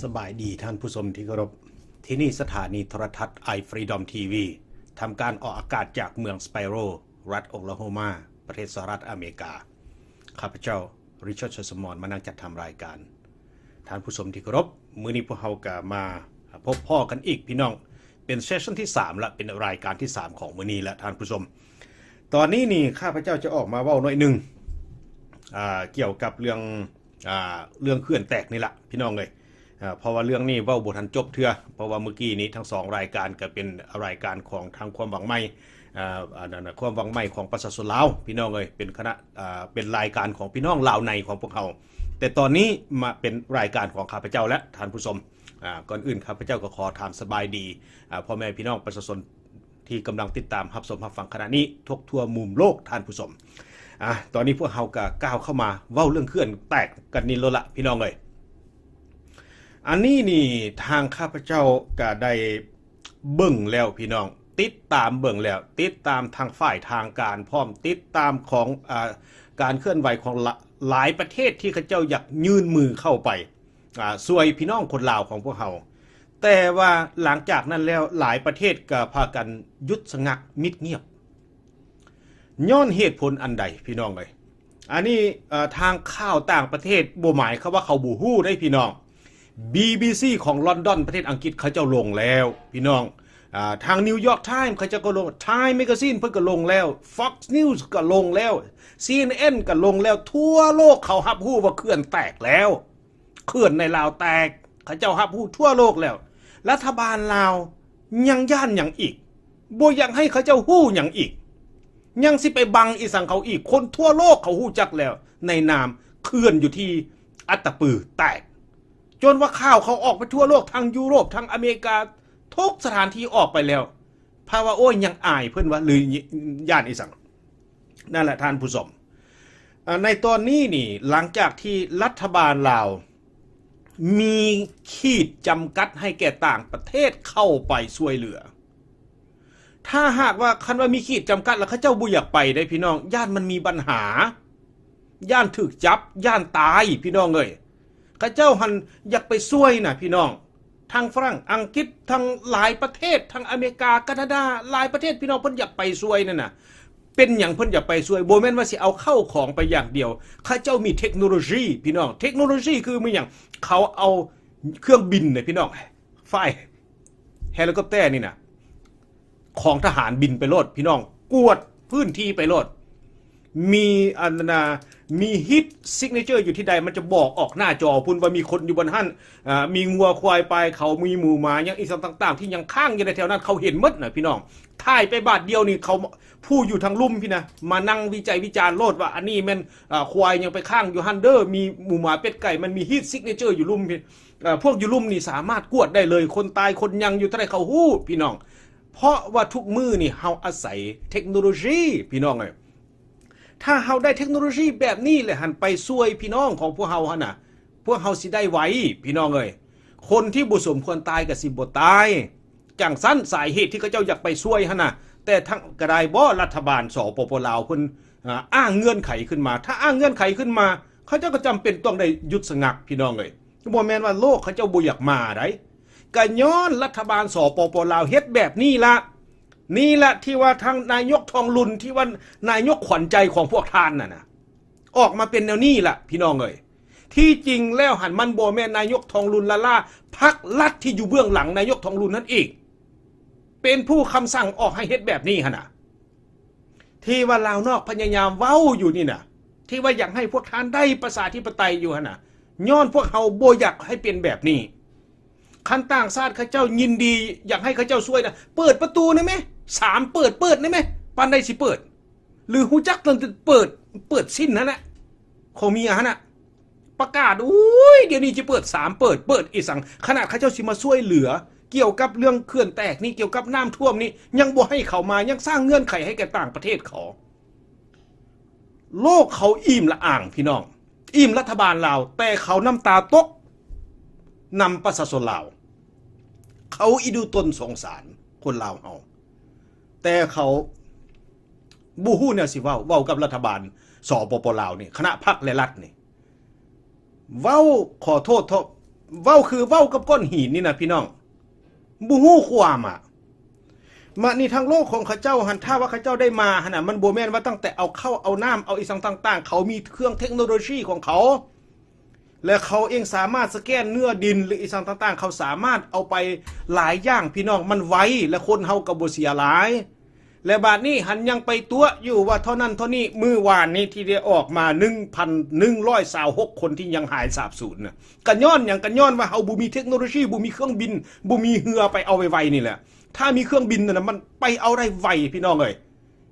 ສະບາຍດີທ່ານຜູ້ຊົມທີ່ເຄົາລົບ. ທີ່ນີ້ສະຖານີໂທລະທັດ Eye Freedom ທີວີ ທຳການອອກອາກາດຈາກເມືອງ Spiro ລັດ Oklahoma ປະເທດສະຫະລັດອາເມລິກາ. ຂ້າພະເຈົ້າ Richard ເຊີສະໝອນ ມານັ່ງຈັດທຳລາຍການ. ທ່ານຜູ້ຊົມທີ່ເຄົາລົບ, ມື້ນີ້ພວກເຮົາກໍມາພົບພໍ້ກັນອີກ ພີ່ນ້ອງ, ເປັນ session ທີສາມລະ, ເປັນລາຍການທີສາມຂອງມື້ນີ້ລະ ທ່ານຜູ້ຊົມ. ຕອນນີ້ນີ້ ຂ້າພະເຈົ້າຈະອອກມາເວົ້າໜ້ອຍໜຶ່ງ ອ່າ ກ່ຽວກັບເລື່ອງ ອ່າ ເລື່ອງເຂື່ອນແຕກນີ້ລະ ພີ່ນ້ອງເອີຍ. ເພາະວ່າເລື່ອງນີ້ເວົ້າບໍ່ທັນຈົບເທື່ອ, ເພາະວ່າມື້ກີ້ນີ້ທັງສອງລາຍການກໍເປັນລາຍການຂອງທາງຄວາມຫວັງໃໝ່ ອ່າ ອັນນັ້ນນະ ຄວາມຫວັງໃໝ່ຂອງປະຊາຊົນລາວ ພີ່ນ້ອງເອີຍ, ເປັນຄະນະ ອ່າ ເປັນລາຍການຂອງພີ່ນ້ອງລາວໃນຂອງພວກເຮົາ. ແຕ່ຕອນນີ້ມາເປັນລາຍການຂອງຂ້າພະເຈົ້າແລະທ່ານຜູ້ຊົມ. ອ່າ ກ່ອນອື່ນຂ້າພະເຈົ້າກໍຂໍຖາມສະບາຍດີ ອ່າ ພໍ່ແມ່ພີ່ນ້ອງປະຊາຊົນ ທີ່ກຳລັງຕິດຕາມຮັບຊົມຮັບຟັງຂະນະນີ້ທົ່ວໆມຸມໂລກ ທ່ານຜູ້ຊົມ. ອ່າ ຕອນນີ້ພວກເຮົາກໍກ້າວເຂົ້າມາເວົ້າເລື່ອງເຂື່ອນແຕກກັນນີ້ໂລດລະ ພີ່ນ້ອງເອີຍ. ອັນນີ້ນີ້ທາງຂ້າພະເຈົ້າກໍໄດ້ເບິ່ງແລ້ວ ພີ່ນ້ອງ, ຕິດຕາມເບິ່ງແລ້ວ, ຕິດຕາມທາງຝ່າຍທາງການພ້ອມ, ຕິດຕາມຂອງ ອ່າ ການເຄື່ອນໄຫວຂອງຫຼາ- ຫຼາຍປະເທດທີ່ເຂົາເຈົ້າຢາກຍື່ນມືເຂົ້າໄປ ອ່າ ຊ່ວຍພີ່ນ້ອງຄົນລາວຂອງພວກເຮົາ. ແຕ່ວ່າຫຼັງຈາກນັ້ນແລ້ວ ຫຼາຍປະເທດກໍພາກັນຢຸດສະຫງັກມິດງຽບ. ຍ້ອນເຫດຜົນອັນໃດ ພີ່ນ້ອງເອີຍ? ອັນນີ້ ເອີ ທາງຂ່າວຕ່າງປະເທດບໍ່ໝາຍຄວາມວ່າເຂົາບໍ່ຮູ້ເດ້ ພີ່ນ້ອງ. ບີບີຊີ ຂອງລອນດອນ ປະເທດອັງກິດ ເຂົາເຈົ້າລົງແລ້ວ ພີ່ນ້ອງ. ອ່າ ທາງ New York Times ເຂົາເຈົ້າກໍລົງ, Time Magazine ເພິ່ນກໍລົງແລ້ວ, Fox News ກໍລົງແລ້ວ, ຊີເອັນເອັນ ກໍລົງແລ້ວ. ທົ່ວໂລກເຂົາຮັບຮູ້ວ່າເຂື່ອນແຕກແລ້ວ. ເຂື່ອນໃນລາວແຕກ, ເຂົາເຈົ້າຮັບຮູ້ທົ່ວໂລກແລ້ວ. ລັດຖະບານລາວຍັງຢ້ານຫຍັງອີກ? ບໍ່ຢາກໃຫ້ເຂົາເຈົ້າຮູ້ຫຍັງອີກ? ຍັງຊິໄປບັງອີ່ສັງເຂົາອີກ? ຄົນທົ່ວໂລກເຂົາຮູ້ຈັກແລ້ວ ໃນນາມເຂື່ອນຢູ່ທີ່ອັດຕະປືແຕກ, ຈົນວ່າຂ່າວເຂົາອອກໄປທົ່ວໂລກ, ທັງຢູໂຣບ, ທັງອາເມລິກາ, ທຸກສະຖານທີ່ອອກໄປແລ້ວ. ພາວ່າ ໂອ້ຍ ຍັງອາຍເພິ່ນວະ ຫຼື ຢ້ານອີ່ສັງ? ນັ້ນແຫຼະທ່ານຜູ້ຊົມ. ອ່າ ໃນຕອນນີ້ນີ້ ຫຼັງຈາກທີ່ລັດຖະບານລາວມີຂີດຈຳກັດໃຫ້ແກ່ຕ່າງປະເທດເຂົ້າໄປຊ່ວຍເຫຼືອ, ຖ້າຫາກວ່າ ຄັນວ່າມີຂີດຈຳກັດແລ້ວ ເຂົາເຈົ້າບໍ່ຢາກໄປເດ້ ພີ່ນ້ອງ, ຢ້ານມັນມີບັນຫາ, ຢ້ານຖືກຈັບ, ຢ້ານຕາຍ ພີ່ນ້ອງເອີຍ. ເຂົາເຈົ້າຫັ້ນຢາກໄປຊ່ວຍນະ ພີ່ນ້ອງ. ທັງຝຣັ່ງ, ອັງກິດ, ທັງຫຼາຍປະເທດ, ທັງອາເມລິກາ, ການາດາ, ຫຼາຍປະເທດ ພີ່ນ້ອງ, ເພິ່ນຢາກໄປຊ່ວຍນັ້ນນະ. ເປັນຫຍັງເພິ່ນຢາກໄປຊ່ວຍ? ບໍ່ແມ່ນວ່າຊິເອົາເຂົ້າຂອງໄປຢ່າງດຽວ. ເຂົາເຈົ້າມີເທັກໂນໂລຊີ ພີ່ນ້ອງ. ເທັກໂນໂລຊີຄືມີຫຍັງ? ເຂົາເອົາເຄື່ອງບິນນະ ພີ່ນ້ອງ, ຝ່າຍເຮລິຄອບເຕີນີ້ນະ ຂອງທະຫານບິນໄປໂລດ ພີ່ນ້ອງ, ກວດພື້ນທີ່ໄປໂລດ. ມີອັນນະ ມີຮີດຊິກເນເຈີຢູ່ທີ່ໃດ ມັນຈະບອກອອກໜ້າຈໍພຸ້ນວ່າມີຄົນຢູ່ບ່ອນຫັ້ນ, ອ່າ ມີງົວຄວາຍປາຍເຂົາ, ມີໝູໝາຫຍັງອີ່ສັງຕ່າງໆ ທີ່ຍັງຄ້າງຢູ່ໃນແຖວນັ້ນ ເຂົາເຫັນໝົດນະ ພີ່ນ້ອງ. ຖ່າຍໄປບາດດຽວນີ້ ເຂົາ ຜູ້ຢູ່ທາງລຸ່ມພີ້ນະ ມານັ່ງວິໄຈວິຈານໂລດວ່າ ອັນນີ້ແມ່ນ ອ່າ ຄວາຍຍັງໄປຄ້າງຢູ່ຫັ້ນເດີ, ມີໝູໝາເປັດໄກ່, ມັນມີຮີດຊິກເນເຈີຢູ່ລຸ່ມພີ້. ເອີ ພວກຢູ່ລຸ່ມນີ້ສາມາດກວດໄດ້ເລີຍ, ຄົນຕາຍຄົນຍັງຢູ່ເທົ່າໃດເຂົາຮູ້ ພີ່ນ້ອງ. ເພາະວ່າທຸກມື້ນີ້ເຮົາອາໄສເທັກໂນໂລຊີ ພີ່ນ້ອງເອີຍ. ຖ້າເຮົາໄດ້ເທັກໂນໂລຊີແບບນີ້ແຫຼະຫັ້ນ ໄປຊ່ວຍພີ່ນ້ອງຂອງພວກເຮົາຫັ້ນນະ, ພວກເຮົາຊິໄດ້ໄວ ພີ່ນ້ອງເອີຍ. ຄົນທີ່ບໍ່ສົມຄວນຕາຍກໍຊິບໍ່ຕາຍ. ຈັ່ງຊັ້ນ ສາເຫດທີ່ເຂົາເຈົ້າຢາກໄປຊ່ວຍຫັ້ນນະ, ແຕ່ທັງ ກໍໄດ້ບໍ່ ລັດຖະບານ ສປປ ລາວ ເພິ່ນ ອ່າ ອ້າງເງື່ອນໄຂຂຶ້ນມາ. ຖ້າອ້າງເງື່ອນໄຂຂຶ້ນມາ ເຂົາເຈົ້າກໍຈຳເປັນຕ້ອງໄດ້ຢຸດສະຫງັກ ພີ່ນ້ອງເອີຍ. ບໍ່ແມ່ນວ່າໂລກເຂົາເຈົ້າບໍ່ຢາກມາໃດ, ກະຍ້ອນລັດຖະບານ ສປປ ລາວ ເຮັດແບບນີ້ລະ. ນີ້ລະທີ່ວ່າທາງນາຍົກທອງລຸນ ທີ່ວ່ານາຍົກຂວັນໃຈຂອງພວກທ່ານນັ້ນນະ ອອກມາເປັນແນວນີ້ລະ ພີ່ນ້ອງເອີຍ. ທີ່ຈິງແລ້ວຫັ້ນ ມັນບໍ່ແມ່ນນາຍົກທອງລຸນລ້າໆ, ພັກລັດທີ່ຢູ່ເບື້ອງຫຼັງນາຍົກທອງລຸນນັ້ນອີກ ເປັນຜູ້ຄຳສັ່ງອອກໃຫ້ເຮັດແບບນີ້ຫັ້ນນະ. ທີ່ວ່າລາວນອກພະຍາຍາມເວົ້າຢູ່ນີ້ນະ, ທີ່ວ່າຢາກໃຫ້ພວກທ່ານໄດ້ປະຊາທິປະໄຕຢູ່ຫັ້ນນະ, ຍ້ອນພວກເຮົາບໍ່ຢາກໃຫ້ເປັນແບບນີ້. ຄັນຕ່າງຊາດເຂົາເຈົ້າຍິນດີຢາກໃຫ້ເຂົາເຈົ້າຊ່ວຍນະ, ເປີດປະຕູແດ່ແມ, ສາມເປີດ, ເປີດແດ່ແມ, ປານໃດຊິເປີດ? ຫຼືຮູ້ຈັກຕັ້ງແຕ່ເປີດ, ເປີດສິ້ນຫັ້ນແຫຼະ, ຂອງເມຍຫັ້ນນະ. ປະກາດ ໂອ້ຍ ດຽວນີ້ຊິເປີດສາມ ເປີດ ເປີດອີ່ສັງ? ຂະໜາດເຂົາເຈົ້າຊິມາຊ່ວຍເຫຼືອກ່ຽວກັບເລື່ອງເຂື່ອນແຕກນີ້, ກ່ຽວກັບນ້ຳຖ້ວມນີ້, ຍັງບໍ່ໃຫ້ເຂົ້າມາ, ຍັງສ້າງເງື່ອນໄຂໃຫ້ແກ່ຕ່າງປະເທດເຂົາ. ໂລກເຂົາອີ່ມລະອາງ ພີ່ນ້ອງ, ອີ່ມລັດຖະບານລາວ, ແຕ່ເຂົານ້ຳຕາຕົກນຳປະຊາຊົນລາວ. ເຂົາອີ່ດູຕົນສົງສານຄົນລາວເຮົາ, ແຕ່ເຂົາບໍ່ຮູ້ແນວຊິເວົ້າ, ເວົ້າກັບລັດຖະບານ ສປປ ລາວນີ້, ຄະນະພັກ ແລະ ລັດນີ້. ເວົ້າຂໍໂທດເຖາະ, ເວົ້າຄືເວົ້າກັບກ້ອນຫີນນີ້ນະພີ່ນ້ອງ ບໍ່ຮູ້ຄວາມອະ. ມານີ້ທາງໂລກຂອງເຂົາເຈົ້າຫັ້ນ ຖ້າວ່າເຂົາເຈົ້າໄດ້ມາຫັ້ນນະ ມັນບໍ່ແມ່ນວ່າຕັ້ງແຕ່ເອົາເຂົ້າເອົານ້ຳ ເອົາອີ່ສັງຕ່າງໆ ເຂົາມີເຄື່ອງເທັກໂນໂລຊີຂອງເຂົາ ແລະ ເຂົາເອງສາມາດສະແກນເນື້ອດິນ ຫຼື ອີ່ສັງຕ່າງໆ ເຂົາສາມາດເອົາໄປຫຼາຍຢ່າງ ພີ່ນ້ອງ ມັນໄວ ແລະ ຄົນເຮົາກໍບໍ່ເສຍຫຼາຍ. ແລະ ບາດນີ້ຫັ້ນຍັງໄປຕົວະຢູ່ວ່າເທົ່ານັ້ນເທົ່ານີ້ ມື້ວານນີ້ທີ່ໄດ້ອອກມາ ໜຶ່ງພັນໜຶ່ງຮ້ອຍຊາວຫົກຄົນທີ່ຍັງຫາຍສາບສູນນະ ກະຍ້ອນຫຍັງ? ກະຍ້ອນວ່າເຮົາບໍ່ມີເທັກໂນໂລຊີ ບໍ່ມີເຄື່ອງບິນ ບໍ່ມີເຮືອໄປເອົາໄວໆນີ້ແຫຼະ. ຖ້າມີເຄື່ອງບິນນັ້ນນະ ມັນໄປເອົາໄດ້ໄວ ພີ່ນ້ອງເອີຍ.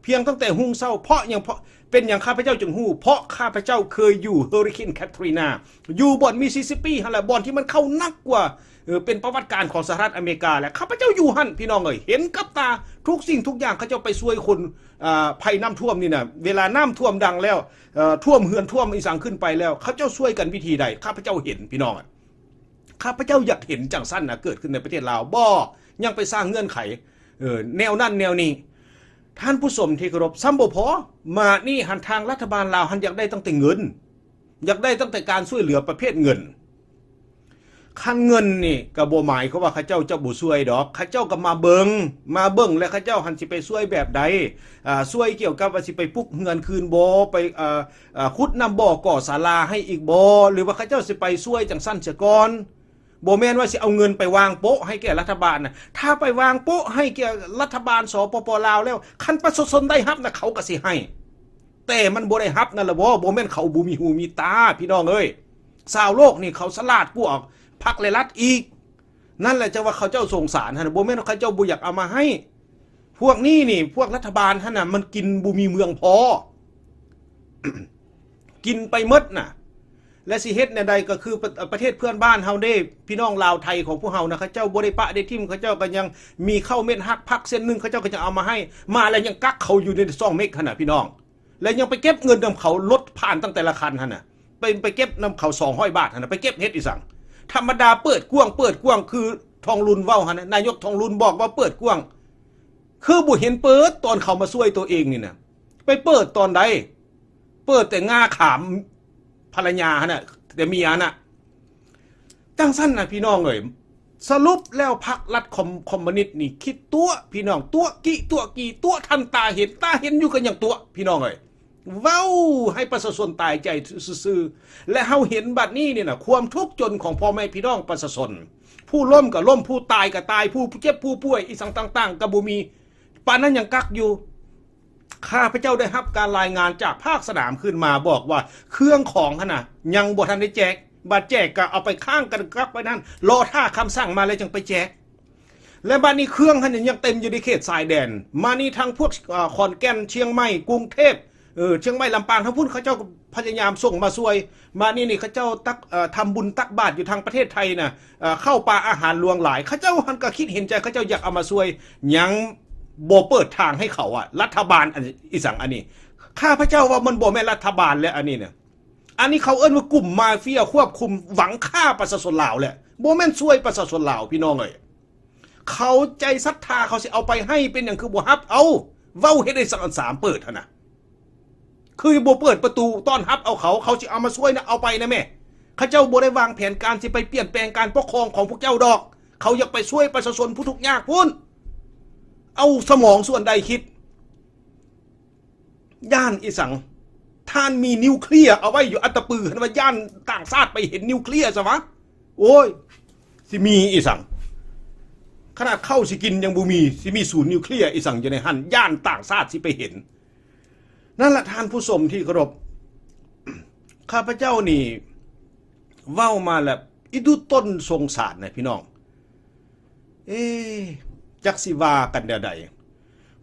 ພຽງຕັ້ງແຕ່ຮຸ່ງເຊົ້າ ເພາະຫຍັງ? ເພາະ ເປັນຫຍັງຂ້າພະເຈົ້າຈຶ່ງຮູ້? ເພາະຂ້າພະເຈົ້າເຄີຍຢູ່ເຮີຣິເຄນແຄທຣີນາ ຢູ່ບ່ອນມິສຊິສຊິບປີຫັ້ນແຫຼະ ບ່ອນທີ່ມັນເຂົ້າໜັກກວ່າ ເອີ ເປັນປະຫວັດການຂອງສະຫະລັດອາເມລິກາ ແລະ ຂ້າພະເຈົ້າຢູ່ຫັ້ນ ພີ່ນ້ອງເອີຍ ເຫັນກັບຕາທຸກສິ່ງທຸກຢ່າງ. ເຂົາເຈົ້າໄປຊ່ວຍຄົນ ອາ ໄພນ້ຳຖ້ວມນີ້ນະ ເວລານ້ຳຖ້ວມດັງແລ້ວ ເອີ ຖ້ວມເຮືອນຖ້ວມອີ່ສັງຂຶ້ນໄປແລ້ວ ເຂົາເຈົ້າຊ່ວຍກັນວິທີໃດ? ຂ້າພະເຈົ້າເຫັນ ພີ່ນ້ອງ ຂ້າພະເຈົ້າຢາກເຫັນຈັ່ງຊັ້ນນະ ເກີດຂຶ້ນໃນປະເທດລາວ. ບໍ່ ຍັງໄປສ້າງເງື່ອນໄຂ ເອີ ແນວນັ້ນແນວນີ້. ທ່ານຜູ້ຊົມທີ່ເຄົາລົບ, ຊ້ຳບໍ່ພໍ ມານີ້ຫັ້ນທາງລັດຖະບານລາວຫັ້ນຢາກໄດ້ຕັ້ງແຕ່ເງິນ, ຢາກໄດ້ຕັ້ງແຕ່ການຊ່ວຍເຫຼືອປະເພດເງິນ. ຄັນເງິນນີ້ກໍບໍ່ໝາຍຄວາມວ່າເຂົາເຈົ້າຈະບໍ່ຊ່ວຍດອກ, ເຂົາເຈົ້າກໍມາເບິ່ງ, ມາເບິ່ງແລ້ວເຂົາເຈົ້າຫັ້ນຊິໄປຊ່ວຍແບບໃດ? ອາ ຊ່ວຍກ່ຽວກັບວ່າຊິໄປປຸກເຮືອນຄືນບໍ່? ໄປ ອາ ອາ ຂຸດນ້ຳບໍ່? ກໍ່ສາລາໃຫ້ອີກບໍ່? ຫຼືວ່າເຂົາເຈົ້າຊິໄປຊ່ວຍຈັ່ງຊັ້ນເສຍກ່ອນ? ບໍ່ແມ່ນວ່າຊິເອົາເງິນໄປວາງໂປະໃຫ້ແກ່ລັດຖະບານນະ. ຖ້າໄປວາງໂປະໃຫ້ແກ່ລັດຖະບານ ສປປ ລາວ ແລ້ວ ຄັນປະຊາຊົນໄດ້ຮັບນະ ເຂົາກໍຊິໃຫ້, ແຕ່ມັນບໍ່ໄດ້ຮັບນັ້ນລະບໍ? ບໍ່ແມ່ນເຂົາບໍ່ມີຫູມີຕາ ພີ່ນ້ອງເອີຍ. ຊາວໂລກນີ້ເຂົາສະຫຼາດກວ່າພັກ ແລະ ລັດອີກ. ນັ້ນແຫຼະຈັ່ງວ່າເຂົາເຈົ້າສົງສານຫັ້ນນະ, ບໍ່ແມ່ນວ່າເຂົາເຈົ້າບໍ່ຢາກເອົາມາໃຫ້. ພວກນີ້ນີ້ ພວກລັດຖະບານຫັ້ນນະ ມັນກິນບໍ່ມີເມືອງພໍ. ກິນໄປໝົດນະ ແລະ ຊິເຮັດແນວໃດ? ກໍຄືປະ ປະເທດເພື່ອນບ້ານເຮົາເດ້ ພີ່ນ້ອງລາວໄທຂອງພວກເຮົານະ, ເຂົາເຈົ້າບໍ່ໄດ້ປະໄດ້ຖິ້ມ, ເຂົາເຈົ້າກໍຍັງມີເຂົ້າເມັດຮັກຜັກເສັ້ນໜຶ່ງ ເຂົາເຈົ້າກໍຍັງເອົາມາໃຫ້, ມາແລ້ວຍັງກັກເຂົາຢູ່ໃນສອງເມັກຫັ້ນນະ ພີ່ນ້ອງ, ແລະ ຍັງໄປເກັບເງິນນຳເຂົາ, ລົດຜ່ານຕັ້ງແຕ່ລະຄັນຫັ້ນນະ ໄປ ໄປເກັບນຳເຂົາສອງຮ້ອຍບາດຫັ້ນນະ, ໄປເກັບເຮັດອີ່ສັງ? ທຳມະດາເປີດກວ້າງ, ເປີດກວ້າງ ຄືທອງລຸນເວົ້າຫັ້ນນະ, ນາຍົກທອງລຸນບອກວ່າເປີດກວ້າງ. ຄືບໍ່ເຫັນເປີດຕອນເຂົາມາຊ່ວຍໂຕເອງນີ້ນະ, ໄປເປີດຕອນໃດ? ເປີດແຕ່ງ່າຂາມພັນລະຍາຫັ້ນນະ, ແຕ່ເມຍຫັ້ນນະ. ຈັ່ງຊັ້ນນະ ພີ່ນ້ອງເອີຍ, ສະຫຼຸບແລ້ວພັກລັດຄອມ ຄອມມູນິດນີ້ຄິດຕົວະ ພີ່ນ້ອງ, ຕົວະກິຕົວະກີ ຕົວະທັນຕາເຫັນ, ຕາເຫັນຢູ່ກໍຍັງຕົວະ ພີ່ນ້ອງເອີຍ. ເວົ້າໃຫ້ປະຊາຊົນຕາຍໃຈຊື່ໆ ແລະ ເຮົາເຫັນບັດນີ້ນີ້ນະ ຄວາມທຸກຈົນຂອງພໍ່ແມ່ພີ່ນ້ອງປະຊາຊົນ, ຜູ້ລົ້ມກໍລົ້ມ, ຜູ້ຕາຍກໍຕາຍ, ຜູ້ເຈັບຜູ້ປ່ວຍອີ່ສັງຕ່າງໆກໍບໍ່ມີ, ປານນັ້ນຍັງກັກຢູ່. ຂ້າພະເຈົ້າໄດ້ຮັບການລາຍງານຈາກພາກສະໜາມຂຶ້ນມາບອກວ່າ ເຄື່ອງຂອງຫັ້ນນະ ຍັງບໍ່ທັນໄດ້ແຈກ, ບາດແຈກກໍເອົາໄປຄ້າງກັນກັກໄວ້ນັ້ນ, ລໍຖ້າຄຳສັ່ງມາແລ້ວຈຶ່ງໄປແຈກ. ແລະ ບາດນີ້ເຄື່ອງຫັ້ນຍັງເຕັມຢູ່ໃນເຂດຊາຍແດນ. ມານີ້ທາງພວກ ເອີ ຂອນແກ່ນ, ຊຽງໃໝ່, ກຸງເທບ, ເອີ ຊຽງໃໝ່, ລຳປາງ, ທາງພຸ້ນເຂົາເຈົ້າພະຍາຍາມສົ່ງມາຊ່ວຍ. ມານີ້ນີ້ເຂົາເຈົ້າຕັກ ເອີ ທຳບຸນຕັກບາດຢູ່ທາງປະເທດໄທນະ, ເອີ ເຂົ້າປາອາຫານຫຼວງຫຼາຍ. ເຂົາເຈົ້າຫັ້ນກໍຄິດເຫັນໃຈ, ເຂົາເຈົ້າຢາກເອົາມາຊ່ວຍ, ຍັງບໍ່ເປີດທາງໃຫ້ເຂົາອະ. ລັດຖະບານອັນ ອີ່ສັງອັນນີ້? ຂ້າພະເຈົ້າວ່າມັນບໍ່ແມ່ນລັດຖະບານແລ້ວອັນນີ້ນະ. ອັນນີ້ເຂົາເອີ້ນວ່າກຸ່ມມາເຟຍຄວບຄຸມ, ຫວັງຂ້າປະຊາຊົນລາວແຫຼະ, ບໍ່ແມ່ນຊ່ວຍປະຊາຊົນລາວ ພີ່ນ້ອງເອີຍ. ເຂົາໃຈສັດທາເຂົາຊິເອົາໄປໃຫ້, ເປັນຫຍັງຄືບໍ່ຮັບເອົາ? ເວົ້າເຮັດໃຫ້ສາມເປີດຫັ້ນນະ, ຄືບໍ່ເປີດປະຕູຕ້ອນຮັບເອົາເຂົາ, ເຂົາຊິເອົາມາຊ່ວຍນະ, ເອົາໄປນະແມ້. ເຂົາເຈົ້າບໍ່ໄດ້ວາງແຜນການຊິໄປປ່ຽນແປງການປົກຄອງຂອງພວກເຈົ້າດອກ, ເຂົາຢາກໄປຊ່ວຍປະຊາຊົນຜູ້ທຸກຍາກພຸ້ນ. ເອົາສະໝອງສ່ວນໃດຄິດ? ຢ້ານອີ່ສັງ? ທ່ານມີນິວເຄລຍເອົາໄວ້ຢູ່ອັດຕະປື, ຫັ້ນວ່າຢ້ານຕ່າງຊາດໄປເຫັນນິວເຄລຍຊະວະ? ໂອ້ຍ ຊິມີອີ່ສັງ? ຂະໜາດເຂົ້າຊິກິນຍັງບໍ່ມີ, ຊິມີສູນນິວເຄລຍອີ່ສັງຢູ່ໃນຫັ້ນ? ຢ້ານຕ່າງຊາດຊິໄປເຫັນ. ນັ້ນລະທ່ານຜູ້ຊົມທີ່ເຄົາລົບ, ຂ້າພະເຈົ້ານີ້ເວົ້າມາແລ້ວ ອີ່ດຸຕົນສົງສານນະ ພີ່ນ້ອງ. ເອ ຈັກຊິວ່າກັນແນວໃດ?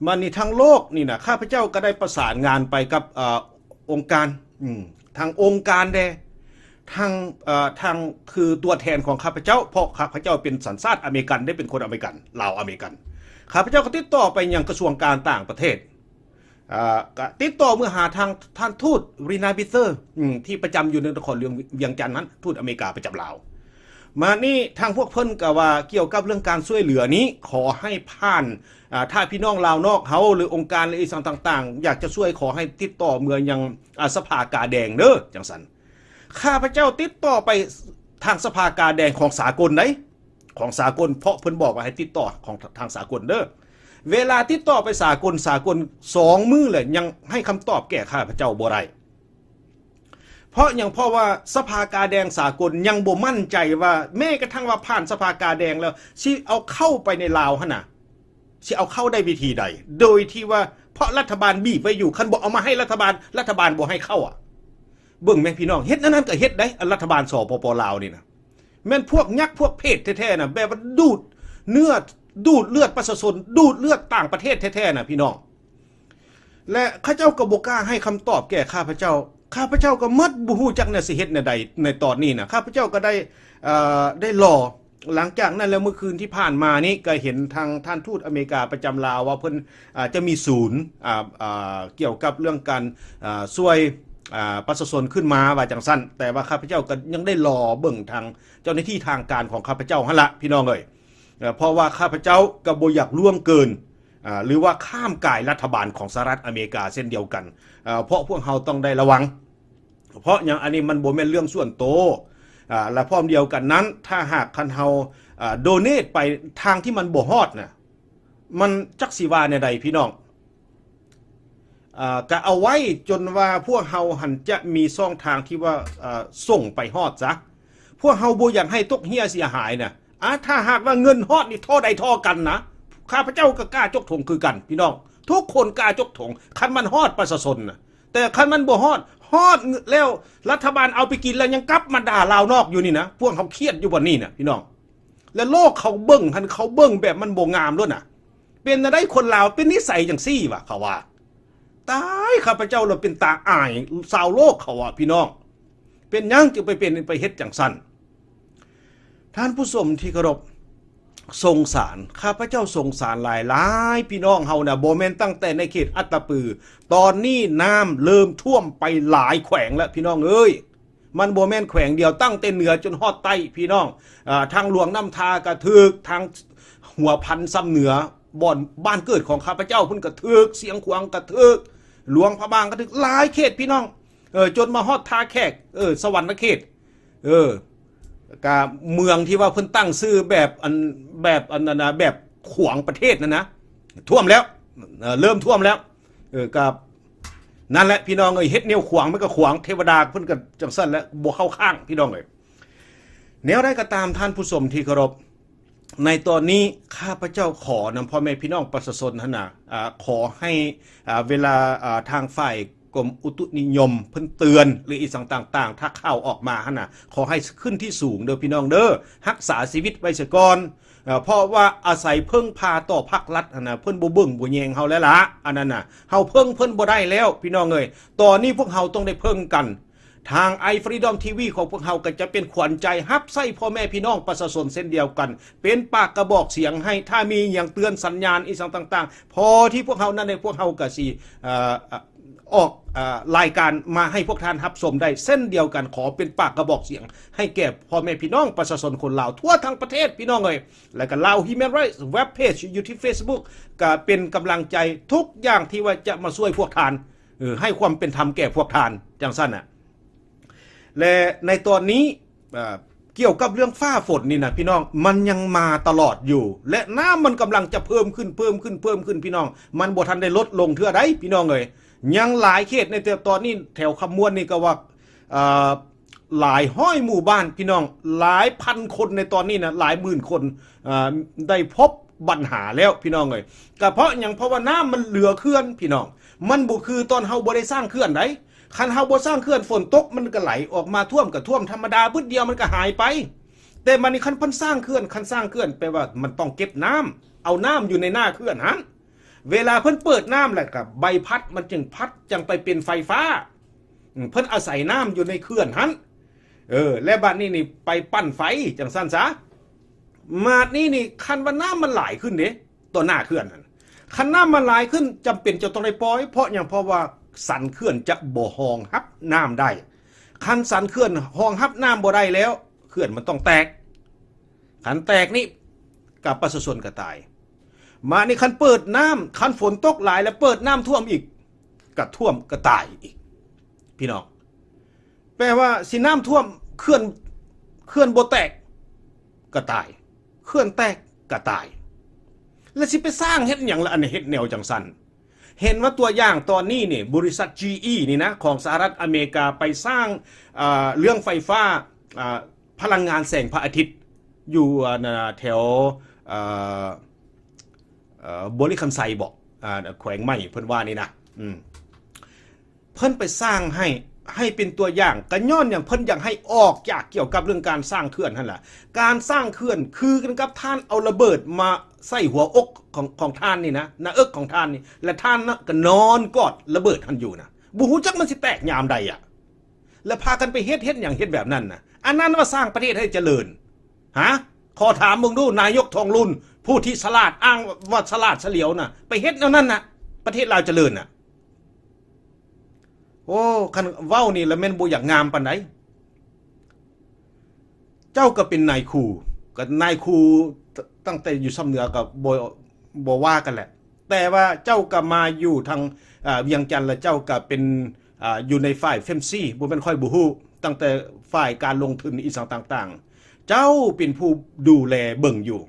ມານີ້ທາງໂລກນີ້ນະ, ຂ້າພະເຈົ້າກໍໄດ້ປະສານງານໄປກັບ ເອີ ອົງການ, ອືມ ທາງອົງການແດ່, ທາງ ເອີ ທາງ ຄືຕົວແທນຂອງຂ້າພະເຈົ້າ, ເພາະຂ້າພະເຈົ້າເປັນສັນຊາດອາເມລິກັນ, ໄດ້ເປັນຄົນອາເມລິກັນ, ລາວອາເມລິກັນ. ຂ້າພະເຈົ້າກໍຕິດຕໍ່ໄປຍັງກະຊວງການຕ່າງປະເທດ, ອາ ກະຕິດຕໍ່ເມືອງຫາທາງທ່ານທູດ ຣີນາ ບິເຕີ ອືມ ທີ່ປະຈຳຢູ່ໃນນະຄອນຫຼວງວຽງຈັນນັ້ນ, ທູດອາເມລິກາປະຈຳລາວ. ມານີ້ທາງພວກເພິ່ນກະວ່າກ່ຽວກັບເລື່ອງການຊ່ວຍເຫຼືອນີ້ ຂໍໃຫ້ຜ່ານ ອາ ຖ້າພີ່ນ້ອງລາວນອກເຮົາ ຫຼື ອົງການ ຫຼື ອີ່ສັງຕ່າງໆ ຢາກຈະຊ່ວຍ ຂໍໃຫ້ຕິດຕໍ່ເມືອຍັງ ອາ ສະພາກາແດງເດີ ຈັ່ງຊັ້ນ. ຂ້າພະເຈົ້າຕິດຕໍ່ໄປ ທາງສະພາກາແດງຂອງສາກົນໃດ ຂອງສາກົນ ເພາະເພິ່ນບອກວ່າໃຫ້ຕິດຕໍ່ຂອງທາງສາກົນເດີ້. ເວລາຕິດຕໍ່ໄປສາກົນ ສາກົນສອງມື້ແລ້ວ ຍັງໃຫ້ຄຳຕອບແກ່ຂ້າພະເຈົ້າບໍ່ໄດ້. ເພາະຫຍັງ? ເພາະວ່າສະພາກາແດງສາກົນຍັງບໍ່ໝັ້ນໃຈວ່າ ແມ້ກະທັ່ງວ່າຜ່ານສະພາກາແດງແລ້ວ ຊິເອົາເຂົ້າໄປໃນລາວຫັ້ນນະ ຊິເອົາເຂົ້າໄດ້ວິທີໃດ ໂດຍທີ່ວ່າ ເພາະລັດຖະບານບີບໄວ້ຢູ່ ຄັນບໍ່ເອົາມາໃຫ້ລັດຖະບານ ລັດຖະບານບໍ່ໃຫ້ເຂົ້າອະ. ເບິ່ງແມ້ພີ່ນ້ອງ ເຮັດແນວນັ້ນກໍເຮັດໄດ໋ ອັນລັດຖະບານ ສປປ ລາວນີ້ນະ ແມ່ນພວກຍັກພວກເຜດແທ້ໆນະ ແບບວ່າດູດເນື້ອ ດູດເລືອດປະຊາຊົນ ດູດເລືອດຕ່າງປະເທດແທ້ໆນະພີ່ນ້ອງ. ແລະ ເຂົາເຈົ້າກໍບໍ່ກ້າໃຫ້ຄຳຕອບແກ່ຂ້າພະເຈົ້າ. ຂ້າພະເຈົ້າກໍໝົດ ບໍ່ຮູ້ຈັກແນວຊິເຮັດແນວໃດໃນຕອນນີ້ນະ. ຂ້າພະເຈົ້າກໍໄດ້ ເອີ ໄດ້ລໍ. ຫຼັງຈາກນັ້ນແລ້ວ ມື້ຄືນທີ່ຜ່ານມານີ້ ກໍເຫັນທາງທ່ານທູດອາເມລິກາປະຈຳລາວວ່າ ເພິ່ນ ອາ ຈະມີສູນ ອາ ອາ ກ່ຽວກັບເລື່ອງການ ອາ ຊ່ວຍ ອາ ປະຊາຊົນຂຶ້ນມາ ວ່າຈັ່ງຊັ້ນ. ແຕ່ວ່າຂ້າພະເຈົ້າກໍຍັງໄດ້ລໍເບິ່ງທາງເຈົ້າໜ້າທີ່ທາງການຂອງຂ້າພະເຈົ້າຫັ້ນລະ ພີ່ນ້ອງເອີຍ. ເອີ ເພາະວ່າຂ້າພະເຈົ້າກໍບໍ່ຢາກລ່ວງເກີນ ອາ ຫຼືວ່າຂ້າມກາຍລັດຖະບານຂອງສະຫະລັດອາເມລິກາເຊັ່ນດຽວກັນ ເອີ ເພາະພວກເຮົາຕ້ອງໄດ້ລະວັງ. ເພາະຫຍັງ? ອັນນີ້ມັນບໍ່ແມ່ນເລື່ອງສ່ວນໂຕ ອາ ແລະ ພ້ອມດຽວກັນນັ້ນ ຖ້າຫາກຄັນເຮົາ ອາ ໂດເນດໄປທາງທີ່ມັນບໍ່ຮອດນະ ມັນຈັກຊິວ່າແນວໃດພີ່ນ້ອງ? ອາ ກະເອົາໄວ້ຈົນວ່າພວກເຮົາຫັ້ນຈະມີຊ່ອງທາງທີ່ວ່າ ອາ ສົ່ງໄປຮອດຊະ. ພວກເຮົາບໍ່ຢາກໃຫ້ຕົກເຫື່ອເສຍຫາຍນະ. ອາ ຖ້າຫາກວ່າເງິນຮອດນີ້ທໍ່ໃດທໍ່ກັນນະ ຂ້າພະເຈົ້າກໍກ້າຈົກຖົງຄືກັນ ພີ່ນ້ອງ. ທຸກຄົນກ້າຈົກຖົງ ຄັນມັນຮອດປະຊາຊົນນະ. ແຕ່ຄັນມັນບໍ່ຮອດ ຮອດແລ້ວ ລັດຖະບານເອົາໄປກິນແລ້ວ ຍັງກັບມາດ່າລາວນອກຢູ່ນີ້ນະ. ພວກເຮົາຄຽດຢູ່ບ່ອນນີ້ນະ ພີ່ນ້ອງ. ແລະ ໂລກເຂົາເບິ່ງຫັ້ນ ເຂົາເບິ່ງແບບມັນບໍ່ງາມໂລດນະ. ເປັນແນວໃດຄົນລາວເປັນນິໄສຈັ່ງຊີ້ວະ ເຂົາວ່າ. ຕາຍ ຂ້າພະເຈົ້າລະເປັນຕາອາຍຊາວໂລກເຂົາວ່າ ພີ່ນ້ອງ. ເປັນຫຍັງຈຶ່ງໄປເປັນ ໄປເຮັດຈັ່ງຊັ້ນ? ທ່ານຜູ້ຊົມທີ່ເຄົາລົບ, ສົງສານ, ຂ້າພະເຈົ້າສົງສານຫຼາຍໆ ພີ່ນ້ອງເຮົານະ, ບໍ່ແມ່ນຕັ້ງແຕ່ໃນເຂດອັດຕະປື, ຕອນນີ້ນ້ຳເລີ່ມຖ້ວມໄປຫຼາຍແຂວງແລ້ວ ພີ່ນ້ອງເອີຍ. ມັນບໍ່ແມ່ນແຂວງດຽວ, ຕັ້ງແຕ່ເໜືອຈົນຮອດໃຕ້ ພີ່ນ້ອງ. ເອີ ທາງຫຼວງນ້ຳທາກໍຖືກ, ທາງຫົວພັນຊຳເໜືອ ບ່ອນບ້ານເກີດຂອງຂ້າພະເຈົ້າພຸ້ນກໍຖືກ, ຊຽງຂວາງກໍຖືກ, ຫຼວງພະບາງກໍຖືກ, ຫຼາຍເຂດ ພີ່ນ້ອງ. ເອີ ຈົນມາຮອດທ່າແຂກ, ເອີ ສະຫວັນນະເຂດ, ເອີ ກະເມືອງທີ່ວ່າເພິ່ນຕັ້ງຊື່ແບບອັນ ແບບອັນນັ້ນນະ ແບບຂວາງປະເທດນັ້ນນະ ຖ້ວມແລ້ວ, ເອີ ເລີ່ມຖ້ວມແລ້ວ. ເອີ ກະນັ້ນແຫຼະ ພີ່ນ້ອງເອີຍ, ເຮັດແນວຂວາງມັນກໍຂວາງ, ເທວະດາເພິ່ນກໍຈັ່ງຊັ້ນແຫຼະ, ບໍ່ເຂົ້າຂ້າງ ພີ່ນ້ອງເອີຍ. ແນວໃດກໍຕາມ ທ່ານຜູ້ຊົມທີ່ເຄົາລົບ, ໃນຕອນນີ້ຂ້າພະເຈົ້າຂໍນຳພໍ່ແມ່ພີ່ນ້ອງປະຊາຊົນຫັ້ນນະ, ອາ, ຂໍໃຫ້, ອາ, ເວລາ, ອາ, ທາງຝ່າຍ ກົມອຸຕຸນິຍົມເພິ່ນເຕືອນ ຫຼື ອີ່ສັງຕ່າງໆ ຖ້າຂ່າວອອກມາຫັ້ນນະ, ຂໍໃຫ້ຂຶ້ນທີ່ສູງເດີພີ່ນ້ອງເດີ, ຮັກສາຊີວິດໄວ້ສາກ່ອນ. ເພາະວ່າອາໄສເພິ່ງພາຕໍ່ພາກລັດຫັ້ນນະ, ເພິ່ນບໍ່ເບິ່ງບໍ່ແຍງເຮົາແລ້ວລະ, ອັນນັ້ນນະ, ເຮົາເພິ່ງເພິ່ນບໍ່ໄດ້ແລ້ວ ພີ່ນ້ອງເອີຍ. ຕອນນີ້ພວກເຮົາຕ້ອງໄດ້ເພິ່ງກັນ. ທາງ iFreedom ທີວີ ຂອງພວກເຮົາກໍຈະເປັນຂວັນໃຈຮັບໃຊ້ພໍ່ແມ່ພີ່ນ້ອງປະຊາຊົນເຊັ່ນດຽວກັນ, ເປັນປາກກະບອກສຽງໃຫ້, ຖ້າມີຫຍັງເຕືອນສັນຍານອີ່ສັງຕ່າງໆ ພໍທີ່ພວກເຮົານັ້ນໃດ ພວກເຮົາກໍຊິ, ເອີ, ອາ, ອອກ, ອາ, ລາຍການມາໃຫ້ພວກທ່ານຮັບຊົມໄດ້ເຊັ່ນດຽວກັນ. ຂໍເປັນປາກກະບອກສຽງໃຫ້ແກ່ພໍ່ແມ່ພີ່ນ້ອງປະຊາຊົນຄົນລາວທົ່ວທັງປະເທດ ພີ່ນ້ອງເອີຍ. ແລ້ວກໍ Lao Human Rights Web Page ຢູ່ທີ່ Facebook ກໍເປັນກຳລັງໃຈທຸກຢ່າງທີ່ວ່າຈະມາຊ່ວຍພວກທ່ານ, ເອີ, ໃຫ້ຄວາມເປັນທຳແກ່ພວກທ່ານ ຈັ່ງຊັ້ນນະ. ແລະ ໃນຕອນນີ້, ເອີ, ກ່ຽວກັບເລື່ອງຟ້າຝົນນີ້ນະ ພີ່ນ້ອງ, ມັນຍັງມາຕະຫຼອດຢູ່ ແລະ ນ້ຳມັນກຳລັງຈະເພີ່ມຂຶ້ນ, ເພີ່ມຂຶ້ນ, ເພີ່ມຂຶ້ນ ພີ່ນ້ອງ. ມັນບໍ່ທັນໄດ້ລົດລົງເທື່ອໃດ ພີ່ນ້ອງເອີຍ. ຍັງຫຼາຍເຂດໃນແຖວຕອນນີ້, ແຖວຄຳມ່ວນນີ້ກໍວ່າ, ເອີ, ຫຼາຍຮ້ອຍໝູ່ບ້ານ ພີ່ນ້ອງ, ຫຼາຍພັນຄົນໃນຕອນນີ້ນະ, ຫຼາຍໝື່ນຄົນ, ເອີ, ໄດ້ພົບບັນຫາແລ້ວ ພີ່ນ້ອງເອີຍ. ກໍເພາະຫຍັງ? ເພາະວ່ານ້ຳມັນເຫຼືອເຂື່ອນ ພີ່ນ້ອງ. ມັນບໍ່ຄືຕອນເຮົາບໍ່ໄດ້ສ້າງເຂື່ອນໃດ. ຄັນເຮົາບໍ່ສ້າງເຂື່ອນ, ຝົນຕົກມັນກໍໄຫຼອອກມາ, ຖ້ວມກໍຖ້ວມທຳມະດາ, ບຶດດຽວມັນກໍຫາຍໄປ. ແຕ່ບາດນີ້ຄັນເພິ່ນສ້າງເຂື່ອນ, ຄັນສ້າງເຂື່ອນແປວ່າມັນຕ້ອງເກັບນ້ຳ, ເອົານ້ຳຢູ່ໃນໜ້າເຂື່ອນຫັ້ນ. ເວລາເພິ່ນເປີດນ້ຳແລ້ວກໍໃບພັດມັນຈຶ່ງພັດ, ຈັ່ງໄປເປັນໄຟຟ້າ. ອືມ, ເພິ່ນອາໄສນ້ຳຢູ່ໃນເຂື່ອນຫັ້ນ. ເອີ, ແລະ ບາດນີ້ນີ້ໄປປັ່ນໄຟຈັ່ງຊັ້ນຊະ. ບາດນີ້ນີ້ ຄັນວ່ານ້ຳມັນຫຼາຍຂຶ້ນເດ້, ຕໍ່ໜ້າເຂື່ອນຫັ້ນ, ຄັນນ້ຳມັນຫຼາຍຂຶ້ນ, ຈຳເປັນຈະຕ້ອງໄດ້ປ່ອຍ. ເພາະຫຍັງ? ເພາະວ່າສັນເຂື່ອນຈະບໍ່ຮອງຮັບນ້ຳໄດ້. ຄັນສັນເຂື່ອນຮອງຮັບນ້ຳບໍ່ໄດ້ແລ້ວ, ເຂື່ອນມັນຕ້ອງແຕກ. ຄັນແຕກນີ້, ກັບປະຊາຊົນກໍຕາຍ. ມານີ້ ຄັນເປີດນ້ຳ, ຄັນຝົນຕົກຫຼາຍແລ້ວເປີດນ້ຳຖ້ວມອີກ, ກໍຖ້ວມ, ກໍຕາຍອີກ, ພີ່ນ້ອງ. ແປວ່າຊິນ້ຳຖ້ວມເຂື່ອນ ເຂື່ອນບໍ່ແຕກກໍຕາຍ ເຂື່ອນແຕກກໍຕາຍ ແລ້ວຊິໄປສ້າງເຮັດຫຍັງລະ ອັນເຮັດແນວຈັ່ງຊັ້ນ? ເຫັນວ່າຕົວຢ່າງຕອນນີ້ນີ້ ບໍລິສັດ ຈີອີ ນີ້ນະ ຂອງສະຫະລັດອາເມລິກາໄປສ້າງ ເອີ ເລື່ອງໄຟຟ້າ ເອີ ພະລັງງານແສງພະອາທິດ ຢູ່ ອັນ ແຖວ ເອີ ເອີ ບໍລິຄຳໄຊບໍ ອາ ແຂວງໃໝ່ເພິ່ນວ່ານີ້ນະ ອືມ ເພິ່ນໄປສ້າງໃຫ້ ໃຫ້ເປັນຕົວຢ່າງ ກໍຍ້ອນຫຍັງ ເພິ່ນຢາກໃຫ້ອອກຈາກກ່ຽວກັບເລື່ອງການສ້າງເຂື່ອນຫັ້ນລະ. ການສ້າງເຂື່ອນຄືກັນກັບທ່ານເອົາລະເບີດມາໃສ່ຫົວອົກຂອງ ຂອງທ່ານນີ້ນະ ໜ້າເອິກຂອງທ່ານນີ້ ແລະ ທ່ານນະກໍນອນກອດລະເບີດຫັ້ນຢູ່ນະ ບໍ່ຮູ້ຈັກມັນຊິແຕກຍາມໃດອະ ແລະ ພາກັນໄປເຮັດ ເຮັດຫຍັງເຮັດແບບນັ້ນນະ? ອັນນັ້ນວ່າສ້າງປະເທດໃຫ້ຈະເລີນ? ຫາ ຂໍຖາມເບິ່ງດູ ນາຍົກທອງລຸນ ຜູ້ທີ່ສະຫຼາດ ອ້າງວ່າສະຫຼາດສະຫຼຽວນະ ໄປເຮັດແນວນັ້ນນະ ປະເທດລາວຈະເລີນນະ? ໂອ້ ຄັນເວົ້ານີ້ລະແມ່ນບໍ່ຢາກງາມປານໃດ. ເຈົ້າກໍເປັນນາຍຄູ ກໍນາຍຄູ ຕ- ຕັ້ງແຕ່ຢູ່ຊຳເໜືອກໍບໍ່ ບໍ່ວ່າກັນແຫຼະ ແຕ່ວ່າເຈົ້າກໍມາຢູ່ທາງ ອາ ວຽງຈັນ ແລະ ເຈົ້າກໍເປັນ ອາ ຢູ່ໃນຝ່າຍເຟມຊີ ບໍ່ແມ່ນຂ້ອຍບໍ່ຮູ້ ຕັ້ງແຕ່ຝ່າຍການລົງທຶນອີ່ຫຍັງຕ່າງໆ ເຈົ້າເປັນຜູ້ດູແລເບິ່ງຢູ່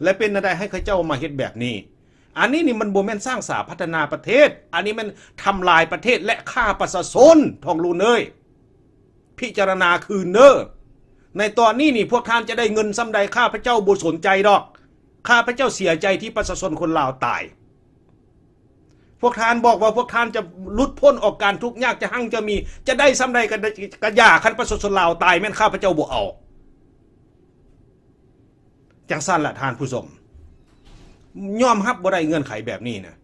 ແລະ ເປັນແນວໃດໃຫ້ເຂົາເຈົ້າມາເຮັດແບບນີ້? ອັນນີ້ນີ້ມັນບໍ່ແມ່ນສ້າງສາພັດທະນາປະເທດ ອັນນີ້ແມ່ນທຳລາຍປະເທດ ແລະ ຂ້າປະຊາຊົນ ທອງລຸນເອີຍ. ພິຈາລະນາຄືນເດີ. ໃນຕອນນີ້ນີ້ ພວກທ່ານຈະໄດ້ເງິນສ່ຳໃດ ຂ້າພະເຈົ້າບໍ່ສົນໃຈດອກ. ຂ້າພະເຈົ້າເສຍໃຈທີ່ປະຊາຊົນຄົນລາວຕາຍ. ພວກທ່ານບອກວ່າພວກທ່ານຈະຫຼຸດພົ້ນອອກການທຸກຍາກ ຈະຮັ່ງຈະມີ ຈະໄດ້ສ່ຳໃດກໍ ກໍຢ່າ ຄັນປະຊາຊົນລາວຕາຍ ແມ່ນຂ້າພະເຈົ້າບໍ່ເອົາ. ຈັ່ງຊັ້ນລະທ່ານຜູ້ຊົມ ຍອມຮັບບໍ່ໄດ້ເງື່ອນໄຂແບບນີ້ນະ.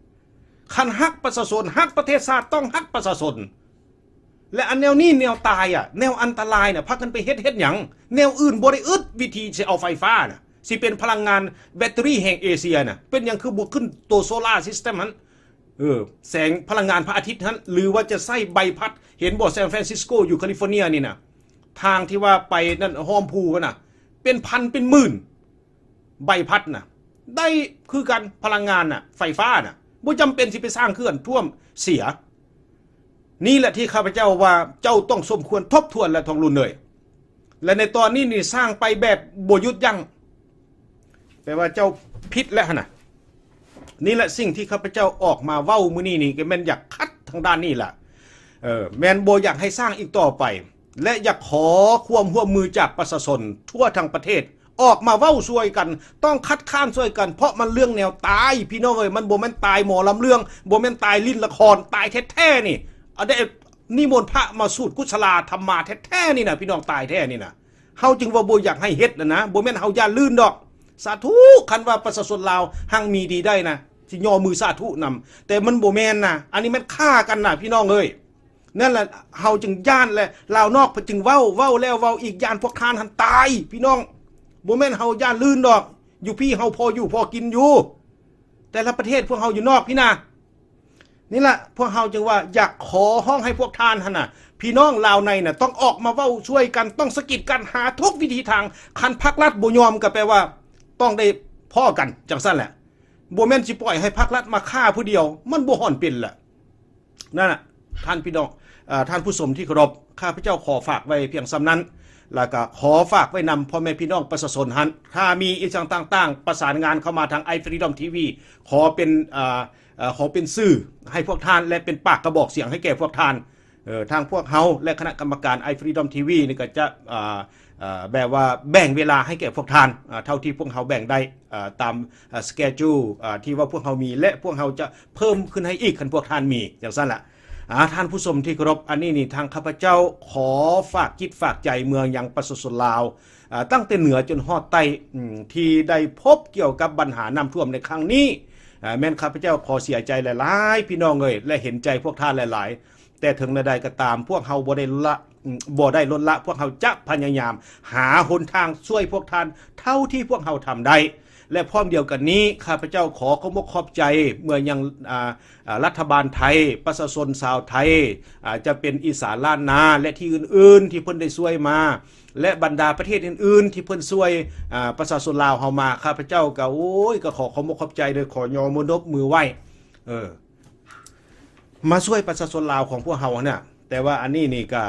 ຄັນຮັກປະຊາຊົນ ຮັກປະເທດຊາດ ຕ້ອງຮັກປະຊາຊົນ ແລະ ອັນແນວນີ້ແນວຕາຍອະ ແນວອັນຕະລາຍນະ ພາກັນໄປເຮັດ ເຮັດຫຍັງ? ແນວອື່ນບໍ່ໄດ້ອຶດ ວິທີຊິເອົາໄຟຟ້ານະ ຊິເປັນພະລັງງານແບັດເຕີຣີແຫ່ງເອເຊຍນະ ເປັນຫຍັງຄືບໍ່ຂຶ້ນໂຕໂຊລາຊິສເຕັມຫັ້ນ? ເອີ ແສງພະລັງງານພະອາທິດຫັ້ນ ຫຼືວ່າຈະໃຊ້ໃບພັດ ເຫັນບໍ່ ຊານຟຣານຊິສໂກ ຢູ່ຄາລິຟໍເນຍນີ້ນະ ທາງທີ່ວ່າໄປນັ້ນ ຫ້ອມພູຫັ້ນນະ ເປັນພັນເປັນໝື່ນ ໃບພັດນະ ໄດ້ຄືກັນ ພະລັງງານນະ ໄຟຟ້ານະ ບໍ່ຈຳເປັນຊິໄປສ້າງເຂື່ອນຖ້ວມເສຍ. ນີ້ແຫຼະທີ່ຂ້າພະເຈົ້າວ່າ ເຈົ້າຕ້ອງສົມຄວນທົບທວນແລະ ທອງລຸນເອີຍ. ແລະ ໃນຕອນນີ້ນີ້ສ້າງໄປແບບບໍ່ຢຸດຢັ້ງ ແປວ່າເຈົ້າຜິດແລ້ວຫັ້ນນະ. ນີ້ແຫຼະສິ່ງທີ່ຂ້າພະເຈົ້າອອກມາເວົ້າມື້ນີ້ນີ້ ກໍແມ່ນຢາກຂັດທາງດ້ານນີ້ລະ ເອີ ແມ່ນບໍ່ຢາກໃຫ້ສ້າງອີກຕໍ່ໄປ ແລະ ຢາກຂໍຄວາມຮ່ວມມືຈາກປະຊາຊົນທົ່ວທັງປະເທດ ອອກມາເວົ້າຊ່ວຍກັນ ຕ້ອງຄັດຄ້ານຊ່ວຍກັນ ເພາະມັນເລື່ອງແນວຕາຍ ພີ່ນ້ອງເອີຍ ມັນບໍ່ແມ່ນຕາຍໝໍລຳເລື່ອງ ບໍ່ແມ່ນຕາຍຫຼິ້ນລະຄອນ ຕາຍແທ້ໆນີ້ ເອົາໄດ້ ນິມົນພະມາສູດກຸສະລາທຳມາແທ້ໆນີ້ນະ ພີ່ນ້ອງ ຕາຍແທ້ນີ້ນະ. ເຮົາຈຶ່ງວ່າບໍ່ຢາກໃຫ້ເຮັດນະນະ ບໍ່ແມ່ນເຮົາຢ້ານລື່ນດອກ. ສາທຸ ຄັນວ່າປະຊາຊົນລາວຮັ່ງມີດີໄດ້ນະ ຊິຍໍມືສາທຸນຳ ແຕ່ມັນບໍ່ແມ່ນນະ ອັນນີ້ແມ່ນຂ້າກັນນະ ພີ່ນ້ອງເອີຍ. ນັ້ນລະ ເຮົາຈຶ່ງຢ້ານ ແລະ ລາວນອກເພິ່ນຈຶ່ງເວົ້າ ເວົ້າແລ້ວເວົ້າອີກ ຢ້ານພວກທ່ານຫັ້ນຕາຍ ພີ່ນ້ອງ. ບໍ່ແມ່ນເຮົາຢ້ານລື່ນດອກ ຢູ່ພີ້ເຮົາພໍຢູ່ພໍກິນຢູ່ ແຕ່ລະປະເທດພວກເຮົາຢູ່ນອກພີ້ນະ. ນີ້ລະ ພວກເຮົາຈຶ່ງວ່າຢາກຂໍຮ້ອງໃຫ້ພວກທ່ານຫັ້ນນະ ພີ່ນ້ອງລາວໃນນະ ຕ້ອງອອກມາເວົ້າຊ່ວຍກັນ ຕ້ອງສະກິດກັນ ຫາທຸກວິທີທາງ. ຄັນພັກລັດບໍ່ຍອມ ກໍແປວ່າຕ້ອງໄດ້ພໍ້ກັນ ຈັ່ງຊັ້ນແຫຼະ. ບໍ່ແມ່ນຊິປ່ອຍໃຫ້ພັກລັດມາຂ້າຜູ້ດຽວ ມັນບໍ່ຮ່ອນເປັນລະ. ນັ້ນນະ ທ່ານພີ່ນ້ອງ ເອີ ທ່ານຜູ້ຊົມທີ່ເຄົາລົບ ຂ້າພະເຈົ້າຂໍຝາກໄວ້ພຽງສ່ຳນັ້ນ ແລ້ວກໍຂໍຝາກໄວ້ນຳພໍ່ແມ່ພີ່ນ້ອງປະຊາຊົນຫັ້ນ ຖ້າມີອີ່ຫຍັງຕ່າງໆ ປະສານງານເຂົ້າມາທາງ Ai Freedom ທີວີ ຂໍເປັນ ເອີ ເອີ ຂໍເປັນສື່ໃຫ້ພວກທ່ານ ແລະ ເປັນປາກກະບອກສຽງໃຫ້ແກ່ພວກທ່ານ. ເອີ ທາງພວກເຮົາ ແລະ ຄະນະກຳມະການ Ai Freedom ທີວີ ນີ້ກໍຈະ ເອີ ເອີ ແບບວ່າແບ່ງເວລາໃຫ້ແກ່ພວກທ່ານ ເອີ ເທົ່າທີ່ພວກເຮົາແບ່ງໄດ້ ເອີ ຕາມ ເອີ ສະເກຈູ ເອີ ທີ່ວ່າພວກເຮົາມີ ແລະ ພວກເຮົາຈະເພີ່ມຂຶ້ນໃຫ້ອີກ ຄັນພວກທ່ານມີ ຈັ່ງຊັ້ນລະ. ອາ ທ່ານຜູ້ຊົມທີ່ເຄົາລົບ ອັນນີ້ນີ້ ທາງຂ້າພະເຈົ້າຂໍຝາກຈິດຝາກໃຈເມືອງຍັງປະຊາຊົນລາວ ເອີ ຕັ້ງແຕ່ເໜືອຈົນຮອດໃຕ້ ອາ ທີ່ໄດ້ພົບກ່ຽວກັບບັນຫານ້ຳຖ້ວມໃນຄັ້ງນີ້ ເອີ ແມ່ນຂ້າພະເຈົ້າຂໍເສຍໃຈຫຼາຍໆ ພີ່ນ້ອງເອີຍ ແລະ ເຫັນໃຈພວກທ່ານຫຼາຍໆ. ແຕ່ເຖິງແນວໃດກໍຕາມ ພວກເຮົາບໍ່ໄດ້ລະ ບໍ່ໄດ້ລົດລະ ພວກເຮົາຈະພະຍາຍາມຫາຫົນທາງຊ່ວຍພວກທ່ານເທົ່າທີ່ພວກເຮົາທຳໄດ້ ແລະ ພ້ອມດຽວກັນນີ້ ຂ້າພະເຈົ້າຂໍຂອບອົກຂອບໃຈເມືອງຍັງ ອາ ອາ ລັດຖະບານໄທ, ປະຊາຊົນຊາວໄທ, ອາ ຈະເປັນອີສານລ້ານນາ ແລະ ທີ່ອື່ນໆ ທີ່ເພິ່ນໄດ້ຊ່ວຍມາ ແລະ ບັນດາປະເທດອື່ນໆ ທີ່ເພິ່ນຊ່ວຍ ອາ ປະຊາຊົນລາວເຮົາມາ. ຂ້າພະເຈົ້າກໍ ໂອ້ຍ ກໍຂໍຂອບອົກຂອບໃຈເດີ ຂໍຍໍມືນົບມືໄຫວ້ ເອີ ມາຊ່ວຍປະຊາຊົນລາວຂອງພວກເຮົາຫັ້ນນະ. ແຕ່ວ່າອັນນີ້ນີ້ກໍ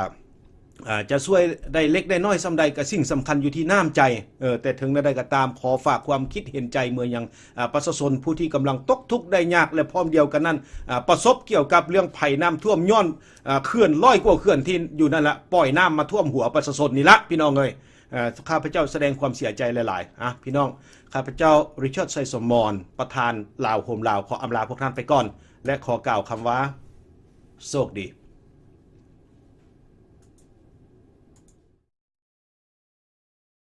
ອ່າ ຈະຊ່ວຍໄດ້ເລັກໄດ້ນ້ອຍສ່ຳໃດ ກໍສິ່ງສຳຄັນຢູ່ທີ່ນ້ຳໃຈ. ເອີ ແຕ່ເຖິງແນວໃດກໍຕາມ ຂໍຝາກຄວາມຄິດເຫັນໃຈເມືອຍັງ ອ່າ ປະຊາຊົນຜູ້ທີ່ກຳລັງຕົກທຸກໄດ້ຍາກ ແລະ ພ້ອມດຽວກັນນັ້ນ ອ່າ ປະສົບກ່ຽວກັບເລື່ອງໄພນ້ຳຖ້ວມ ຍ້ອນ ອ່າ ເຂື່ອນຮ້ອຍກວ່າເຂື່ອນທີ່ຢູ່ນັ້ນລະ ປ່ອຍນ້ຳມາຖ້ວມຫົວປະຊາຊົນນີ້ລະ ພີ່ນ້ອງເອີຍ. ເອີ ຂ້າພະເຈົ້າສະແດງຄວາມເສຍໃຈຫຼາຍໆ. ອ່ະ ພີ່ນ້ອງ, ຂ້າພະເຈົ້າ ລິຊາດ ໄຊສົມມອນ ປະທານລາວໂຮມລາວ ຂໍອຳລາພວກທ່ານໄປກ່ອນ ແລະ ຂໍກ່າວຄຳວ່າ ໂຊກດີ.